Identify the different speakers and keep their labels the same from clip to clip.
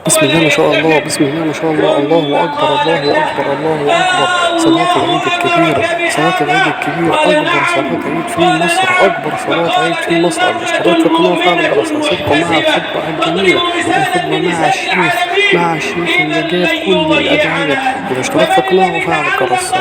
Speaker 1: بسم الله ما شاء الله، بسم الله ما شاء الله، الله أكبر الله أكبر الله أكبر. صلاة العيد الكبيرة، صلاة العيد الكبيرة، أكبر صلاة عيد في مصر، أكبر صلاة عيد في مصر. الاشتراك في القناة وفعل الجرس. هسيبكم مع الخطبة الجميلة، الخطبة مع الشيخ اللي جاب كل الأدعية. الاشتراك في القناة وفعل الجرس.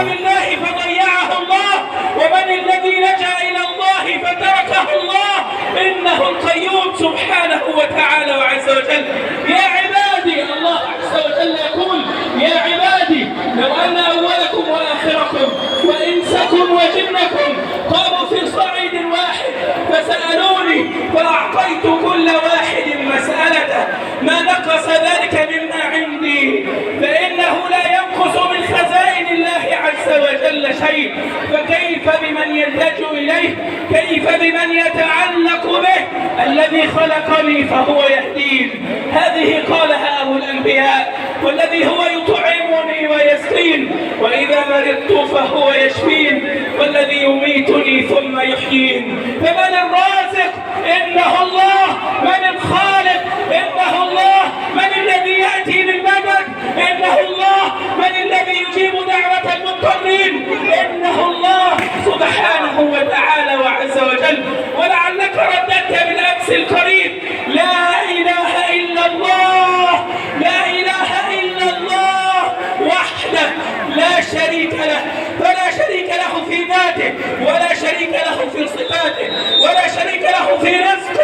Speaker 2: فضيعه الله، ومن الذي لجأ إلى الله فتركه الله؟ إنه القيوم سبحانه وتعالى وعز وجل. يا عبادي، الله عز وجل يقول: يا عبادي لو أن أولكم وآخركم وإنسكم وجنكم قاموا في صعيد واحد فسألوني فأعطيت كل واحد مسألته ما نقص ذلك مما عندي، فإنه لا ينقص من خزائن الله عز وجل شيء. فكيف بمن يلتجئ إليه؟ كيف بمن يتعلق به؟ الذي خلقني فهو يهدين. هذه قالها أبو الأنبياء، والذي هو يطعمني ويسقين، وإذا مرضت فهو يشفين، والذي يميتني ثم يحيين. فمن الرازق؟ إنه الله. من الخالق؟ إنه الله. من الذي يأتي بالمدد؟ إنه الله. من الذي يجيب دعوة المضطرين؟ إنه الله سبحانه وتعالى وعز وجل. ولعلك رددت بالأمس القريب: لا إله إلا الله، لا إله إلا الله وحده لا شريك له. فلا شريك له في ذاته، ولا شريك له في صفاته، ولا شريك له في رزق،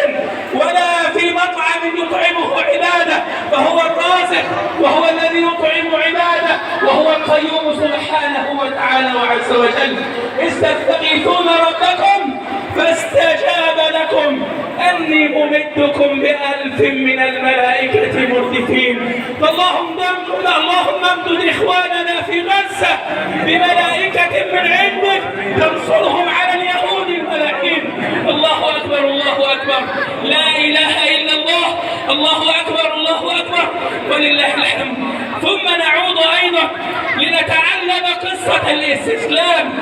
Speaker 2: ولا في مطعم يطعمه عباده. فهو الرازق، وهو الذي يطعم عباده، وهو القيوم سبحانه وتعالى وعز وجل. استستغيثون ربكم فاستجاب لكم أني ممدكم ب1000 من الملائكة مردفين. فاللهم امدد إخواننا في غزة بملائكة من عندك تنصرهم على اليهود الملاعين. الله أكبر، الله أكبر، لا إله إلا الله، الله أكبر، الله أكبر، ولله الحمد. ثم نعود أيضا لنتعلم قصة الاستسلام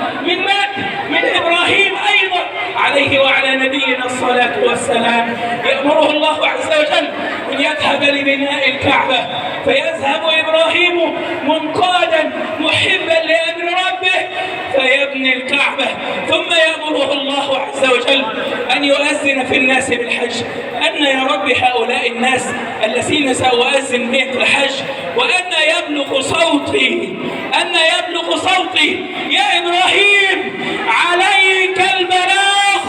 Speaker 2: من إبراهيم أيضا عليه وعلى نبينا الصلاة والسلام. يأمره الله عز وجل أن يذهب لبناء الكعبة، فيذهب إبراهيم منقادا محبا لأمر ربه فيبني الكعبة. ثم يأمره الله عز وجل أن يؤذن في الناس بالحج. أن يا رب هؤلاء الناس الذين سأؤذن بهم الحج، وأن يبلغ صوتي، أن يبلغ صوتي يا إبراهيم، عليك البلاغ،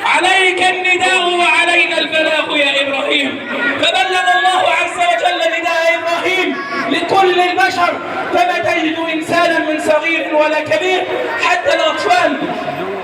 Speaker 2: عليك النداء وعلينا البلاغ يا إبراهيم. فبلغ الله عز وجل نداء إبراهيم لكل البشر، فما تجد إنسانا من صغير ولا كبير، حتى الأطفال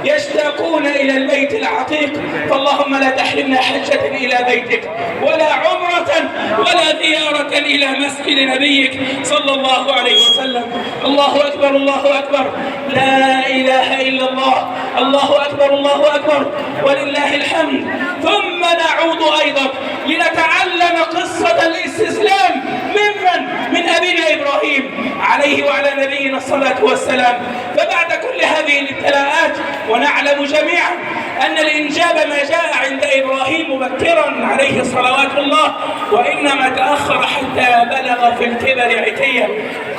Speaker 2: يشتاقون إلى البيت العتيق. فاللهم لا تحرمنا حجة إلى بيتك، ولا عمرة، ولا زيارة إلى مسجد نبيك صلى الله عليه وسلم. الله أكبر، الله أكبر، لا إله إلا الله، الله أكبر، الله أكبر، ولله الحمد. ثم نعود أيضا لنتعلم قصة الاستسلام من أبينا إبراهيم عليه وعلى نبينا الصلاة والسلام. فبعد كل هذه الابتلاءات، ونعلم جميعا أن الإنجاب ما جاء عند إبراهيم مبكرا عليه صلوات الله، وإنما تأخر حتى بلغ في الكبر عتيا.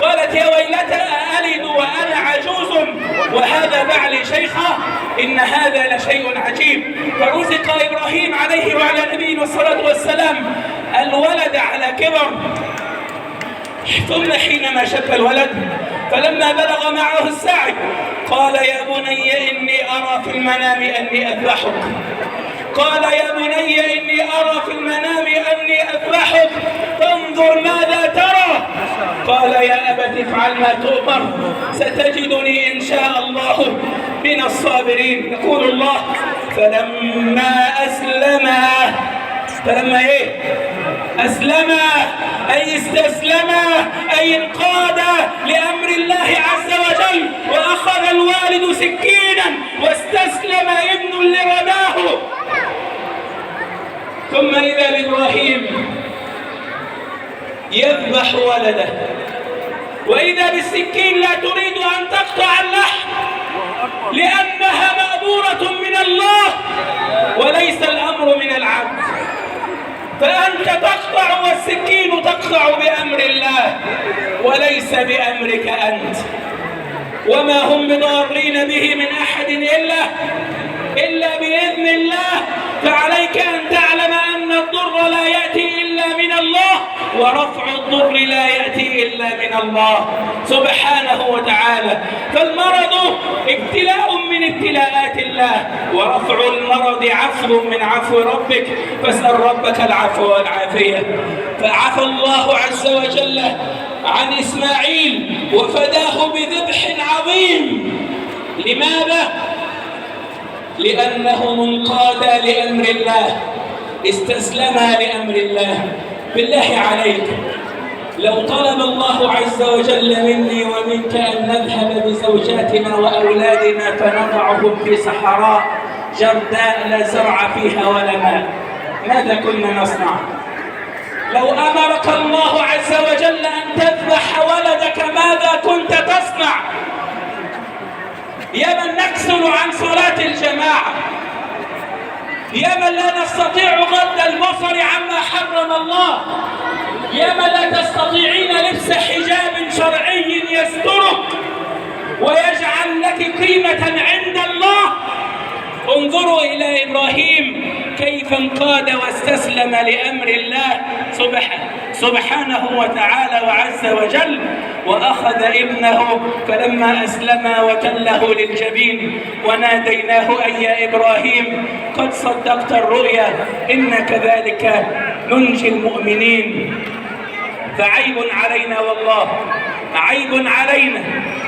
Speaker 2: قالت: يا ويلتى ألد وأنا عجوز وهذا بعلي شيخا، إن هذا لشيء عجيب. فرزق إبراهيم عليه وعلى نبينا الصلاة والسلام الولد على كبر. ثم حينما شب الولد، فلما بلغ معه السعي، قال: يا بني إني أرى في المنام أني أذبحك. قال: يا بني إني أرى في المنام أني أذبحك فانظر ماذا ترى. قال: يا أبت افعل ما تؤمر ستجدني إن شاء الله من الصابرين. يقول الله: فلما أسلما، فلما إيه؟ أسلما أي استسلما، أي انقادا لأمر الله عز وجل. وأخذ الوالد سكينا واستسلم ابن لرداه. ثم إذا بإبراهيم يذبح ولده، وإذا بالسكين لا تريد أن تقطع اللحم لأنها مأمورة من الله وليس الأمر من العبد. فأنت تقطع والسكين تقطع وليس بأمرك أنت، وما هم بضارين به من أحد إلا بإذن الله. فعليك أن تعلم أن الضر لا يأتي إلا من الله، ورفع الضر لا يأتي إلا من الله سبحانه وتعالى. فالمرض ابتلاء من ابتلاءات الله، ورفع المرض عفو من عفو ربك، فاسأل ربك العفو والعافية. فعفى الله عز وجل عن إسماعيل وفداه بذبح عظيم. لماذا؟ لأنه منقاد لأمر الله، استسلم لأمر الله. بالله عليك، لو طلب الله عز وجل مني ومنك أن نذهب بزوجاتنا وأولادنا فنضعهم في صحراء جرداء لا زرع فيها ولا ماء، ماذا كنا نصنع؟ لو أمرك الله عز وجل أن تذبح ولدك ماذا كنت تصنع؟ يا من نكسل عن صلاة الجماعة، يا من لا نستطيع غض البصر عما حرم الله، يا من لا تستطيعين لبس حجاب شرعي يسترك ويجعل لك قيمة عند الله. انظروا إلى إبراهيم كيف انقاد واستسلم لأمر الله سبحانه وتعالى وعز وجل، وأخذ ابنه فلما أسلم وتله للجبين وناديناه أي يا إبراهيم قد صدقت الرؤيا إن كذلك ننجي المؤمنين. فعيب علينا والله، عيب علينا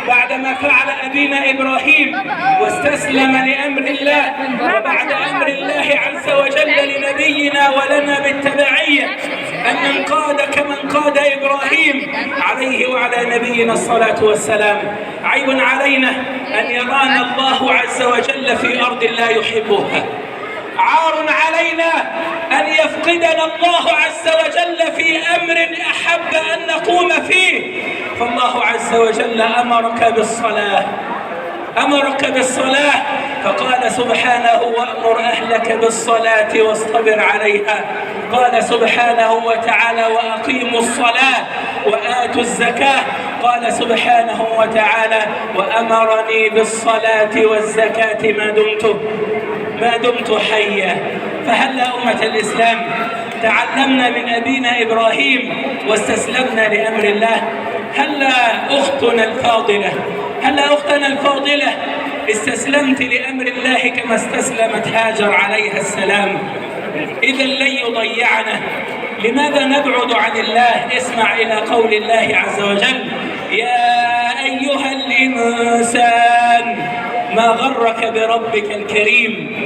Speaker 2: بعدما فعل أبينا إبراهيم واستسلم لأمر الله وبعد أمر الله عز وجل لنبينا ولنا بالتبعية أن ننقاد كما انقاد إبراهيم عليه وعلى نبينا الصلاة والسلام. عيب علينا أن يرانا الله عز وجل في أرض لا يحبها، عار علينا أن يفقدنا الله عز وجل في أمر أحب أن نقوم فيه. فالله عز وجل أمرك بالصلاة فقال سبحانه وأمر أهلك بالصلاة واصطبر عليها. قال سبحانه وتعالى وأقيموا الصلاة وآتوا الزكاة. قال سبحانه وتعالى وأمرني بالصلاة والزكاة ما دمت حيا. فهلا أمة الإسلام تعلمنا من أبينا إبراهيم واستسلمنا لأمر الله؟ هلا أختنا الفاضلة استسلمت لأمر الله كما استسلمت هاجر عليها السلام؟ إذا لن يضيعنا. لماذا نبعد عن الله؟ اسمع إلى قول الله عز وجل يا أيها الإنسان ما غرك بربك الكريم،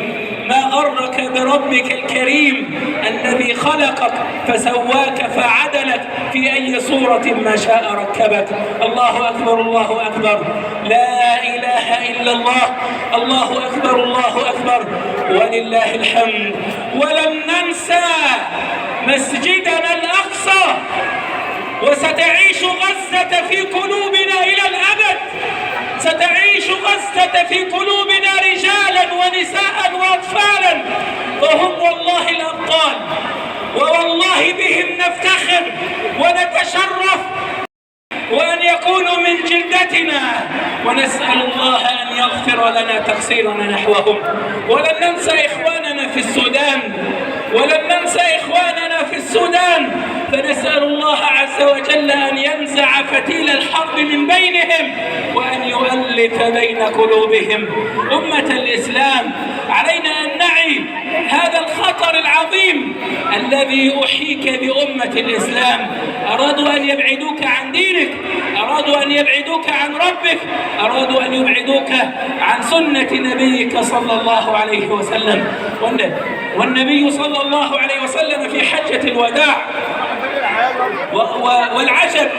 Speaker 2: ما غرك بربك الكريم الذي خلقك فسواك فعدلك في أي صورة ما شاء ركبك. الله أكبر الله أكبر، لا إله إلا الله، الله أكبر الله أكبر ولله الحمد. ولن ننسى مسجدنا الأقصى، وستعيش غزة في قلوبنا إلى الأبد. ستعيش غزة في قلوبنا رجالا ونساء وأطفالا، وهم والله الأبطال، ووالله بهم نفتخر ونتشرف وأن يكونوا من جلدتنا، ونسأل الله أن يغفر لنا تقصيرنا نحوهم. ولن ننسى إخواننا في السودان، فنسأل الله عز وجل أن ينزع فتيل الحرب من بينهم وأن يؤلف بين قلوبهم. أمة الإسلام، علينا أن نعي هذا الخطر العظيم الذي أحيك بأمة الإسلام. أرادوا أن يبعدوك عن دينك، أرادوا أن يبعدوك عن ربك، أرادوا أن يبعدوك عن سنة نبيك صلى الله عليه وسلم. والنبي صلى الله عليه وسلم في حجة الوداع، والعجب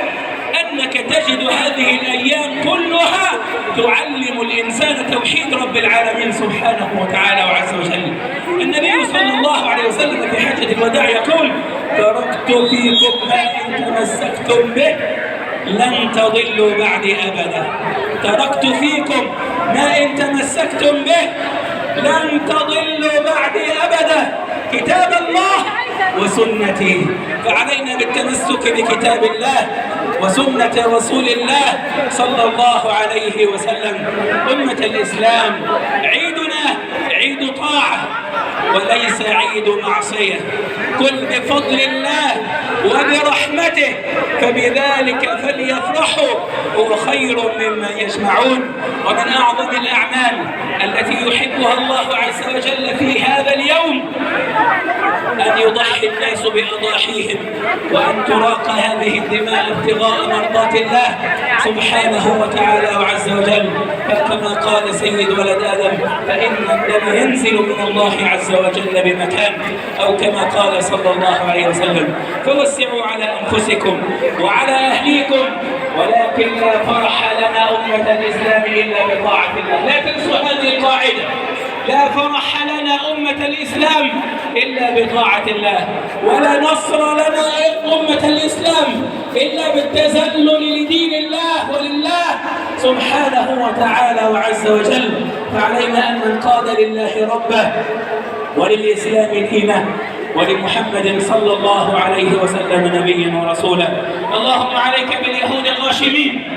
Speaker 2: أنك تجد هذه الأيام كلها تعلم الإنسان توحيد رب العالمين سبحانه وتعالى وعز وجل. النبي صلى الله عليه وسلم في حجة الوداع يقول تركت فيكم ما إن تمسكتم به لن تضلوا بعدي أبدا. تركت فيكم ما إن تمسكتم به لن تضلوا بعدي أبدا، كتاب الله وسنتي. فعلينا بالتمسك بكتاب الله وسنة رسول الله صلى الله عليه وسلم. أمة الإسلام، عيدنا عيد طاعة وليس عيد معصية. قل بفضل الله وبرحمته فبذلك فليفرحوا هو خير مما يجمعون. ومن أعظم الأعمال التي يحبها الله عز وجل في هذا اليوم أن يضحي الناس بأضاحيهم، وأن تراق هذه الدماء ابتغاء مرضات الله سبحانه وتعالى وعز وجل. فكما قال سيد ولد آدم: فإن الدم ينزل من الله عز وجل بمكان، أو كما قال صلى الله عليه وسلم. فوسعوا على أنفسكم وعلى أهليكم، ولكن لا فرح لنا أمة الإسلام إلا بطاعة الله. لا تنسوا هذه القاعدة: لا فرح لنا أمة الإسلام إلا بطاعة الله، ولا نصر لنا أمة الإسلام إلا بالتذلل لدين الله ولله سبحانه وتعالى وعز وجل. فعلينا أن ننقاد لله ربه، وللإسلام دينه، ولمحمد صلى الله عليه وسلم نبيا ورسولا. اللهم عليك باليهود الغاشمين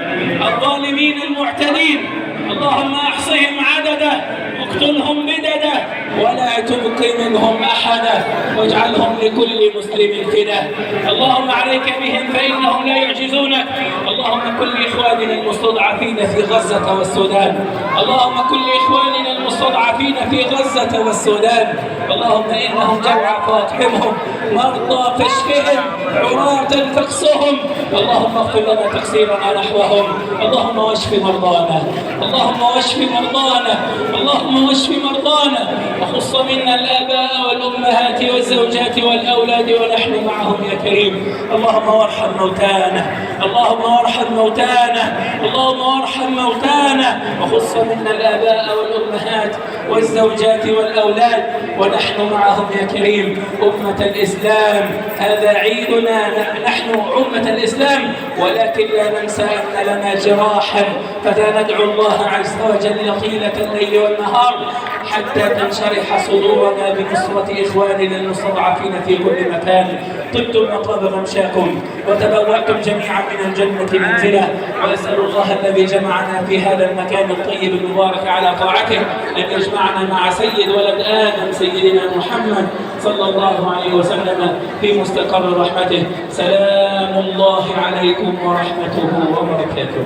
Speaker 2: الظالمين المعتدين، اللهم احصهم عددا واقتلهم بددا ولا تبق منهم احدا واجعلهم لكل مسلم فدا. اللهم عليك بهم فانهم لا يعجزونك. اللهم كل اخواننا المستضعفين في غزه والسودان، اللهم كل اخواننا المستضعفين في غزه والسودان، اللهم انهم جوعى فاطعمهم، مرضى فاشفهم، عراة فاقصهم. اللهم اغفر لنا تقصيرنا نحوهم. اللهم واشف مرضانا، اللهم واشف مرضانا، اللهم واشف مرضانا، وخص منا الآباء والأمهات والزوجات والأولاد ونحن معهم يا كريم. اللهم وارحم موتانا، اللهم وارحم موتانا، اللهم وارحم موتانا، وخص منا الآباء والأمهات والزوجات والأولاد ونحن معهم يا كريم. أمة الإسلام، هذا عيدنا نحن أمة الإسلام، ولكن لا ننسى أن لنا جراحا، فندعو الله عز وجل طيلة الليل والنهار حتى تنشرح صدورنا بنصرة إخواننا المستضعفين في كل مكان. طبتم وطاب ممشاكم وتبوأتم جميعا من الجنة منزلا، وأسأل الله الذي جمعنا في هذا المكان الطيب المبارك على طاعته أن يجمعنا مع سيد ولد آدم سيدنا محمد صلى الله عليه وسلم في مستقر رحمته. سلام الله عليكم ورحمته وبركاته.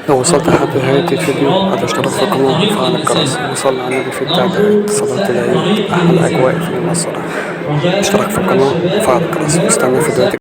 Speaker 1: لو وصلت لحد نهاية الفيديو هتشترك في القناة وتفعل الجرس وصلي على النبي في التعليقات. صلاة العيد أحلى أجواء في المنصة. اشترك في القناة وفعل الجرس واستنى فيديوهات